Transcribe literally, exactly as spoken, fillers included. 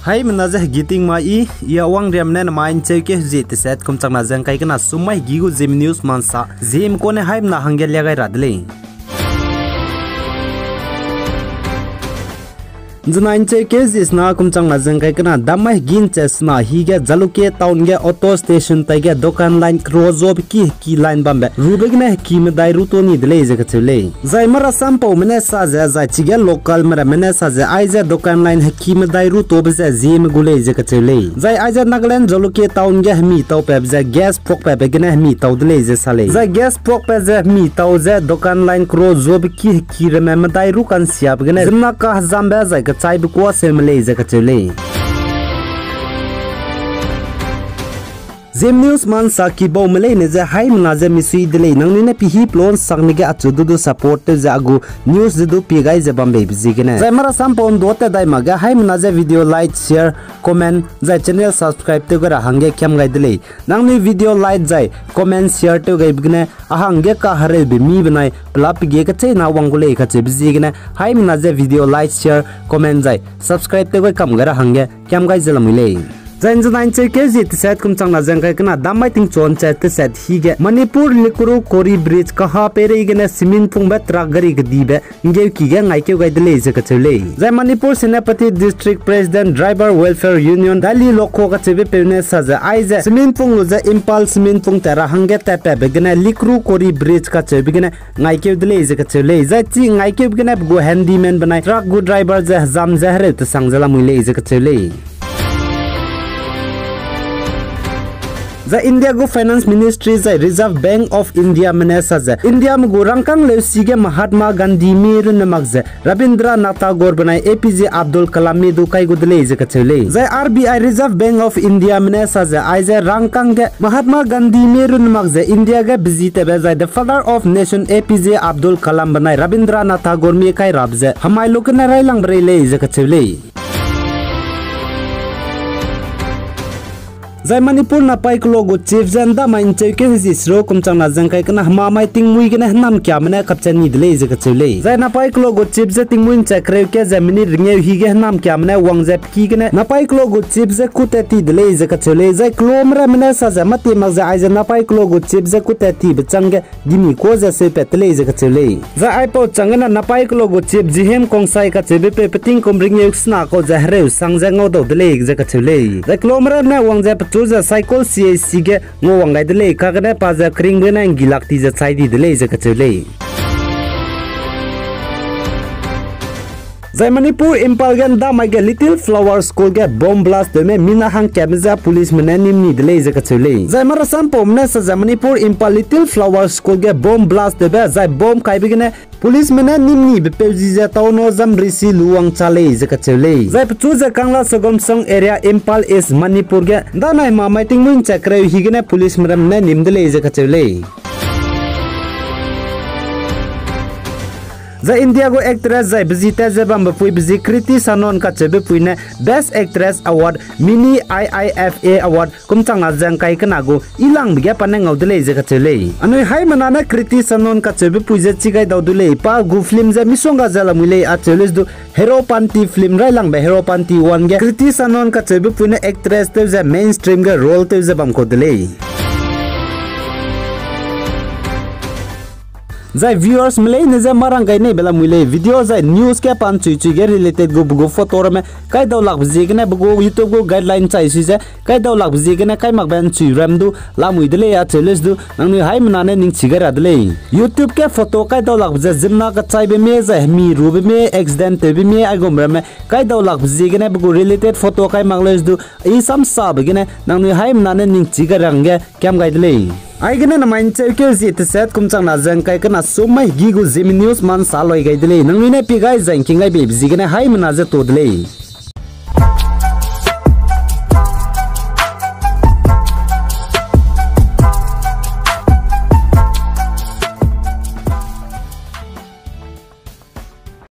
Haimena ze hegi ting mai i, i a wangriam ne namai ncheukeu zie teset kum changna ze ngkai kena sum mai hegi gu Zeme News mansa, Zeme kone haimena hangge lia gai ra de lei. Nzenai ncheukeu zie sena kum changna ze ngkai kena dam mai hegi nche sena hige Jalukie town ge auto station taige dokan line kro zobe ki heki line bambe rube gene heki medai ru to ni de lei ze kacheu lei. Zai marasampaume ne sa ze, zai chige localme ramme ne sa ze, aize dokan line heki medai ru tobe ze Zeme gu lei ze kacheu lei. Zai aize Nagaland Jalukie town ge hemi taupabe ze gas puakpabe gene hemi tau de lei ze sa lei. Zai gas puakbe ze hemi tau ze dokan line kro zobe ki heki ramme medai ru kansiabe gene ziemmena kahezambe zai kechaibe kuâ seume lei ze kacheu lei. Zeme News mansa kibaume leine ze haimena ze misui de lei, nangnui ne pihi plon sakne ge achu du du support tew ze a gu news ze du pie gai ze bambeibe ziegene. Zai marasampau ndu tat dai makge haimena ze video like, share, comment, zai channel subscribe tew gai ra hangge kiam gai de lei. Nangnui video like zai comment share tew gaibe gene a hangge kahereube mi benai pelap pegie kecheîna wang gu lei kacheube ziegene haimena ze video like, share, comment zai subscribe tew gai kam gai ra hangge kiam gai ze lamui lei. Zai nzenai ncheukeu zie teset kum changna ze ngkai kena dam mai tingchuan chat teset hige Manipur Likuru Kori Bridge kaha peireigene simin pungbe truck gari kedibe nggeuki ge ngaikeu gai de lei ze kacheu lei. Zai Manipur Senapati District President Driver Welfare Union Delhi Lokho kacheube peu ne sa ze aize simin pung lu ze Imphal simin pung tat ra hangge tatpabe gene Likuru Kori Bridge kacheube gene ngaikeu de lei ze kacheu lei. Zai chi ngaikeube gene pe gu handyman benai truck gu driver ze hezam ze hereu tesang ze lamui lei ze kacheu lei. Zai India gu Finance Ministry zai Reserve Bank of Indiame ne sa ze Indiame gu rangkâng leusi ge Mahatma Gandhime runne mak ze Rabindranath Tagore benai A P J Abdul Kalamme du kai gu de lei ze kacheu lei. Zai R B I Reserve Bank of Indiame ne sa ze aize rangkâng ge Mahatma Gandhime runne mak ze India ge bezi tatbe zai the father of nation A P J Abdul Kalam benai Rabindranath Tagoreme kai rabe ze hemai lu kene railangbe rei lei ze kacheu lei. Zai Manipur napai kelo gu chief ze ndamai ncheukeu hezie seruk kum changna ze ngkai kena hemamai tingmuî gene hênamkiame ne kapchat ni de lei ze kacheu lei. Zai napai kelo gu chief ze tingmuî nchak kereu ke ze minute rengeu hige hênamkiame ne wang ze peki gene napai kelo gu chief ze kû tat ti de lei ze kacheu lei. Zai kelome ramme ne sa ze mâtie mak ze aize napai kelo gu chief ze kû tat tibe chângge gimi kuâ ze seupat te lei ze kacheu lei. Zai aipau chang gene napai kelo gu chief Zihim Khongsai kacheube peu peting kum rengeu sena kau ze hereu sang ze ngaudau de lei ze kacheu lei. Zai kelome ramme ne wang ze pechu ze Saikul C H C ge ngau wang gai de lei, kagene pa ze keringbe gene nggilak ti ze chai di de lei ze kacheu lei. Zai Manipur Imphal ge ndamai ge Little Flower School ge bomb blast tewme mina hangkatme ze policeme ne nîm ni de lei ze kacheu lei. Zai marasampaume ne sa ze Manipur Imphal Little Flower School ge bomb blast tewbe zai bomb kaibe gene policeme ne nîm nibe peu zi ze tau na zamrisi lu wangcha lei ze kacheu lei. Zai pechu ze Kangla Sogomsong area Imphal East Manipur ge ndanai hemamai tingmuî nchak kereu higene policeme ramme ne nîm de lei ze kacheu lei. Zai India gu actress zai bezi tat ze bambe pui bezi Kriti Sanon kacheube pui ne Best Actress Award, Mini I I F A Award kum changna ze ngkai kena gu ilangbe ge pa ne ngau de lei ze kacheu lei. Anui haimena ne Kriti Sanon kacheube pui ze chi gai dau du lei, pa gu film ze misongga ze lamui lei acheu lei du Heropanti film railangbe Heropanti one ge Kriti Sanon kacheube pui ne actress tew ze mainstream ge role tew ze bam kau de lei. Zai viewersme leine je marang gai neibe lamui lei, video zai news ge pa nchui chui ge related gu pe gu photo ramme kai dau lakbe ziegene pe gu YouTube gu guideline chai sui ze kai dau lakbe ziegene kai makbe nchui ram du lamui de lei acheu lei du nangnui haimena ne ningchi gai ra de lei. YouTube ge photo kai dau lakbe ze ziemmena kechaibe mie zai hemi rube mie accident tewbe mie aigum ramme kai dau lakbe ziegene pe gu related photo kai mak lei du i samsabe gene nangnui haimena ne ningchi gai ra hangge kiam gai de lei. Aigene namai ncheukeu zie teset kum changna ze ngkai kena sum mai hegi gu Zeme News mansa loi gai de lei. Nangnui ne pie gai zai ngking gai beibe ziegene haimena je to de lei.